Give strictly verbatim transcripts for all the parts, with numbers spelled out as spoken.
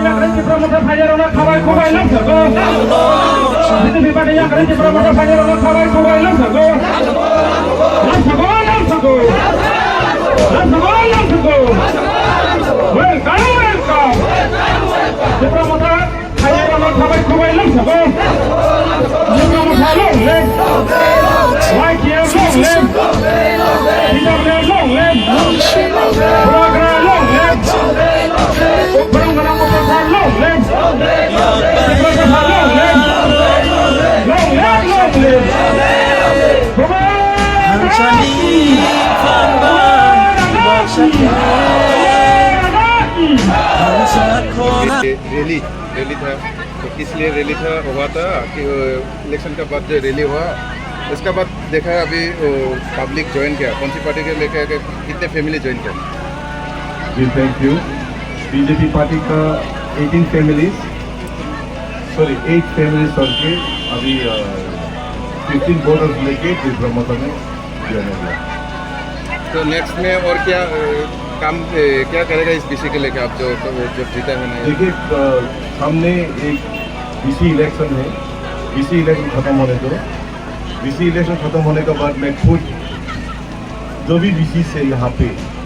Yakni Tipra Motha phaiyarokno khabai khubai lamsako. B J P party yakni Tipra Motha phaiyarokno khabai khubai lamsako. Lamsako, lamsako. Lamsako, lamsako. Welcome, welcome. Tipra Motha phaiyarokno khabai khubai lamsako. Tipra Motha long live. Y T F long live. T W F long live. Bubagra long live. Borong gwnang Motha long live. Tipra Motha long live. Long live, long live. Bubagra ki. Bubagra ki. Bubagra ki. ये rally, rally था, तो किस लिए रैली था, हुआ था कि, अ, इलेक्शन के बाद जो रैली हुआ, उसके बाद देखा अभी, अ, पब्लिक ज्वाइन किया, कौन सी पार्टी के लेके आके कितने फैमिली ज्वाइन किया? जी, थैंक यू। बीजेपी पार्टी का eighteen families, sorry, eight families करके अभी, अ, फिफ्टीन वोटर्स लेके जिस ब्रह्मता में ज्वाइन हो गया। तो नेक्स्ट में और क्या, अ, काम, अ, क्या करेगा इस बीसी के लेके आप जो, जो जीता है नहीं? देखिए, अ, सामने एक बीसी इलेक्शन है, बीसी इलेक्शन खत्म होने दो। बीसी इलेक्शन खत्म होने के बाद मैं खुद जो भी बीसी से यहाँ पे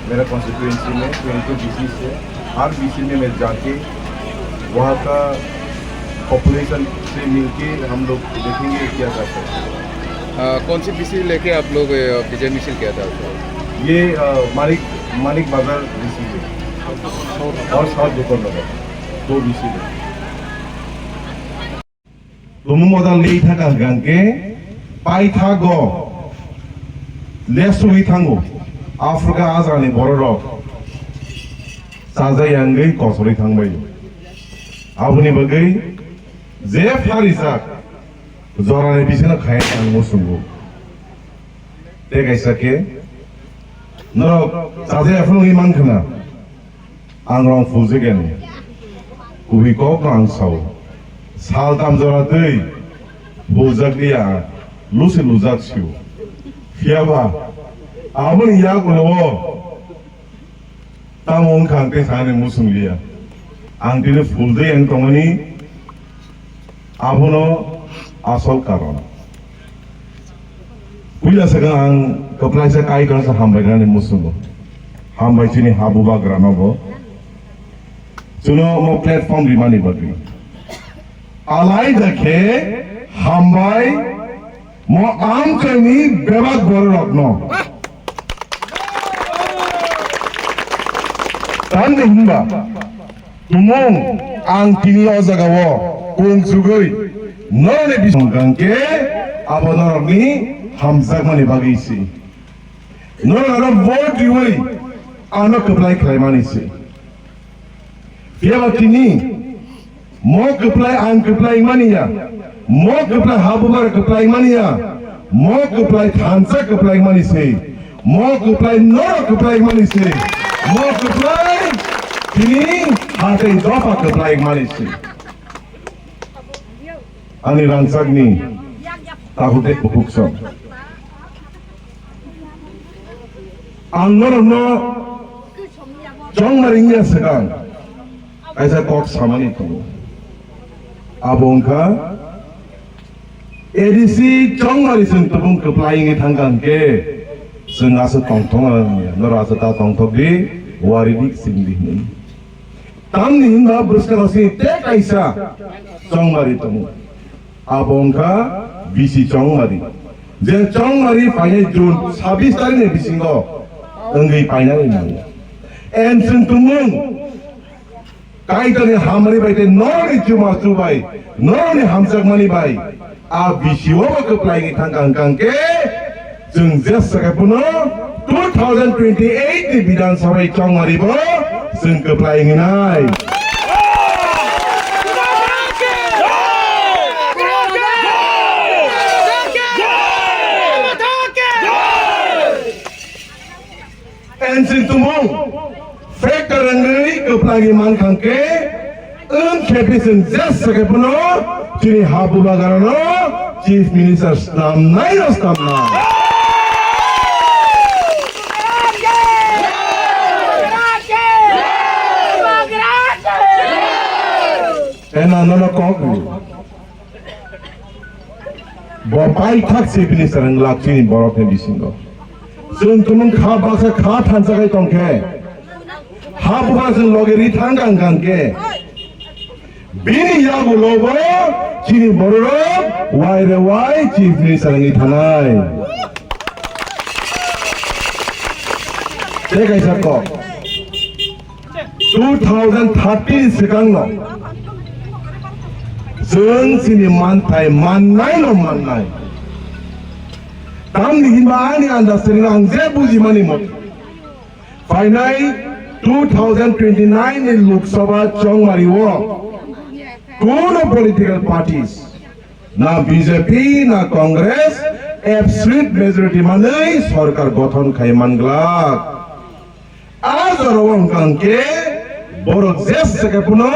मेरा कॉन्स्टिट्यूएंसी में ट्वेंटी बीसी से हर बीसी में मैं जाके वहाँ का पॉपुलेशन से मिलके हम लोग देखेंगे क्या कर सकते हैं। अ, कौन सी बीसी लेके आप लोग, अ, विजय मिছিল किया था? ये, अ, मानिक, मानिक बाजार बीसी है और साउथ गोपाल नगर, दो बीसी है। Tumung modal li thaka hwnkhe paithago lesugwi thango. Africa ajani bororok chajai yangwi kosorwi thangbai. Aboni bagwi je pharijak jorani bisino khai ang musungo. Tei kaisa khe norok chajai aphano wngwi mankha na. Ang rong phuljagan, kubui kokno ang sao. Saltam jora twi phuljakliya, lusi lujak sio. Phiyaba, aboni yagulo o tamo wngkha ang tei sanani muchungliya. Ang tini phuljai ang tongmani, abono asol karon. Puila swkang ang kwplaisa Kaitorno hambai nani muchungo. Hambai chini ha bubagrano bo. Chwngno omo platform rimani bagwi. Alaida khe hambai mo amchaini bebak bororokno. Tamni hinba Tumung, ang tini o jagao kung chugwi norokni bising hwnkhe abo norokni hamjakmani bagwi se. Norok ano vote riwi ano kwplai khlaimani se. Phiyaba tini mo kwplai ang kwplai mani ya. Mo kwplai ha bubagra kwplai mani ya. Mo kwplai thansa kwplai mani se. Mo kwplai norok kwplai mani se. Mo kwplai tini hatai dopha kwplai mani se. Ani rangchakni takhuk tei bukhuk song. Ang norokno chongmari wngya swkang kaisa kok samani tongo. Abo wngkha A D C chongmari chwng tubung kwplai wngwi thangkha hwnkhe chwng aswk tongthokna nangya, norok aswk ta tongthok di, wari di, sing di hwnwi. Tamni hwnba bwskango chini tei kaisa chongmari tongo. Abo wngkha B C Chongmari. Je Chongmari phainai June sabbish tarikni bisingo wngwi painani nango. And chwng tumung Kaitorni hamari bai tei norokni chubachu bai, norokni hamjakmani bai, a B C o bo kwplai wngwi thangkha hwnkha hwnkhe, chwng jesa khe phano two thousand twenty-eight ni Bidhan Sabha Chongmari bo chwng kwplai wngnai. Ensin tumung factor wngwi kwplai wngwi mankha hwnkhe, wng khe bising jesa khe phano chini ha bubagrano Chief Minister snamnai rw snamnai. Ena nono kok ri. Bo paithak se bini sarang lak chini borok ni bisingo. Chwng tumung kha baksa kha thansa khai tongkhe. Ha buphang chwng loge ri thang kang kang khe. Bini yagulo bo chini bororok wai re wai chief minister wngwi thanai. Tei kaisa kok. Two thousand thirteen swkangno chwng chini manthai mannaino mannai. Tamni hinba ani understanding ang je bujimani mot. Phainai two thousand twenty-nine ni Lok Sabha chongmario kuno political parties, na B J P, na Congress, absolute majority manwi sorkar gothon khai manglak. A jorao wngkha hwnkhe borok jesa khe phano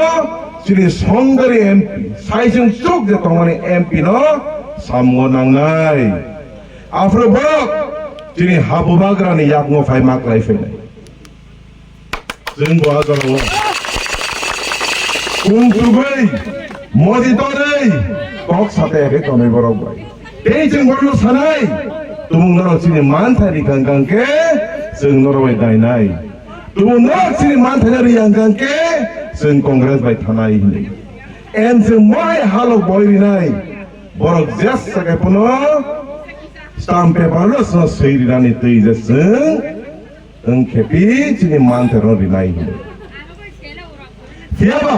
chini songdari M P, saisung chuk je tongmani M P no samgo nangnai. Aphuru borok chini habubagrani yakno phai maklai phainai. Chwng bo a jorao kung tugwi, moji torwi, kok sataya khe tonwi borok bai. Tei chwng borokno sanai, tumung norok chini manthai ri kang kang khe chwng norok bai dainai. Tumung norok chini manthai no ri yang kang khe chwng Congress bai thanai hinwi. En chwng mohai halok boi rinai, borok jesa khe phano stamp paper no swi rinani twi je chwng wng khe pi chini manthai no rinai hinwi. Phiyaba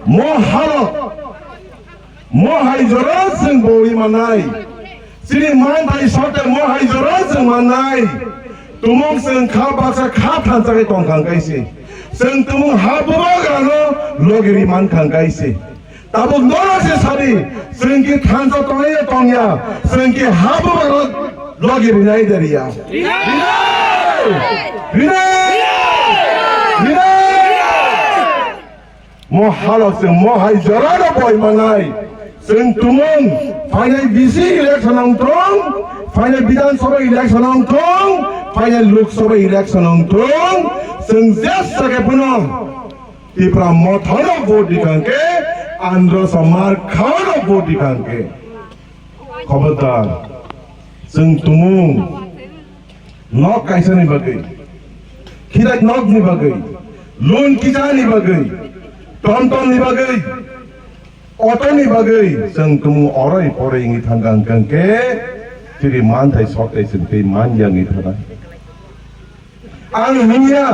mo halok, mo hai jora chwng boi manai. Chini manthai sote mo hai jora chwng manai. Tumung chwng kha baksa kha thansa khai tong kang kaise. Chwng tumung ha bubagrano loge ri man kang kaise. Tabuk norok se sadi, chwng ki thansa tongya tongya, chwng ki ha bubagrano loge rinai de riya. Rinai! Rinai! Rinai! Mo halok chwng mo hai jora no boi manai. Chwng tumung phainai B C election wng thung, phainai Bidhan Sabha election wng thung, phainai Lok Sabha election wng thung. Chwng jesa khe phano Tipra Motha no vote di kang khe, Andro Samar Khan no vote di kang khe. Khobardar, chwng tumung nok kaisani bagwi, khidak nokni bagwi, loan kisani bagwi, tomtomni bagwi, autoni bagwi chwng tumung oroi poroi wngwi thang kang khe chini manthai sokthai chwng tei man ya wngwi thana. Ang hinya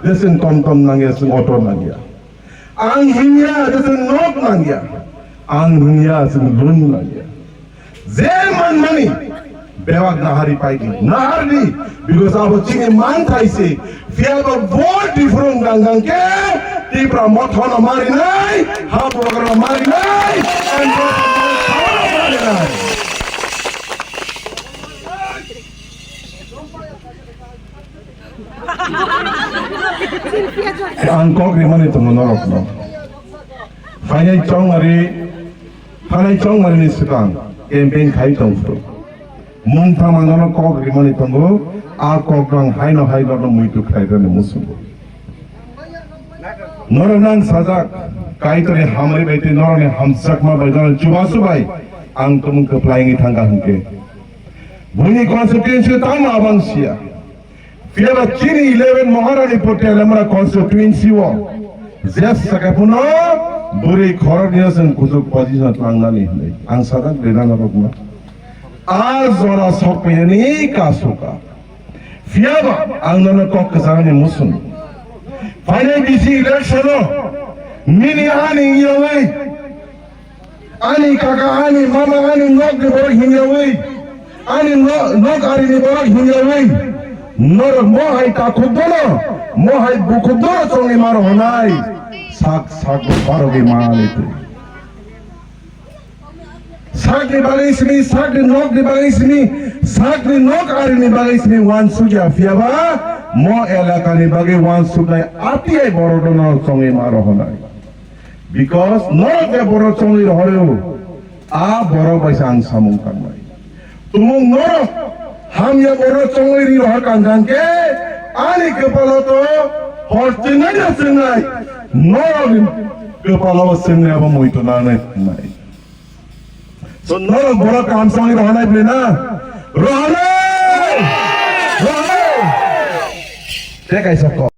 je chwng tomtom nangya, chwng auto nangya. Ang hinya je chwng nok nangya. Ang hinya chwng loan nangya. Je manmani bebak nahari paidi, nahardi, because abo chini manthai se. Phiyaba vote diphuru wng kang khe Tipra Motha no marinai, ha bubagra no marinai, and marinai. Ang kok rimani tongo norokno. Phainai chongmari, phainai chongmari ni swkang campaign khai tong phuru. Mung tangma nono kok rimani tongo, a kok rang haino hai nono muitu khlai rani musungo. Norok nang sajak, Kaitorni hamari bai tei norokni hamjakma bai, norokni chubachu bai ang tumung kwplai wngwi thangkha hwnkhe. Buini constituency tamo abang sia. Phiyaba chini eleven Maharani Patel Lamra constituency o jesa khe phano bwrwi khoroknwi chwng kuchuk position tlangnani hinwi ang sajak de nana rokno. A jora sokphaiyani kasu ka. Phiyaba ang nono kok kwcharani muchung. Phainai B C election o nini ani yawi, ani kaka, ani mama, ani nokni borok hinyawi, ani no-, nok arini borok hinyawi, norok mohai takhuk dono, mohai bukhuk dono chongwi maro honai, sak sak barogwi mani twi. Sakni bagwi simi, sakni nokni bagwi simi, sakni nok arini bagwi simi wansukya phiyaba, mo elakani bagwi wansuknai atiyai borok dono chongwi maro honai. Because norok je borok chongwi rohoro, a borok bai se ang samung tangnai. Tumung norok hamya borok chongwi ri rohor kang kang khe, ani kwpalo to hor chingnai na chingnai, norok Kwpalo swngnai abo muitu nangnai thangnai. So norok borok kaham songwi rohornai bwlwi na? Rohornai! Rohornai! Tei kaisa kok.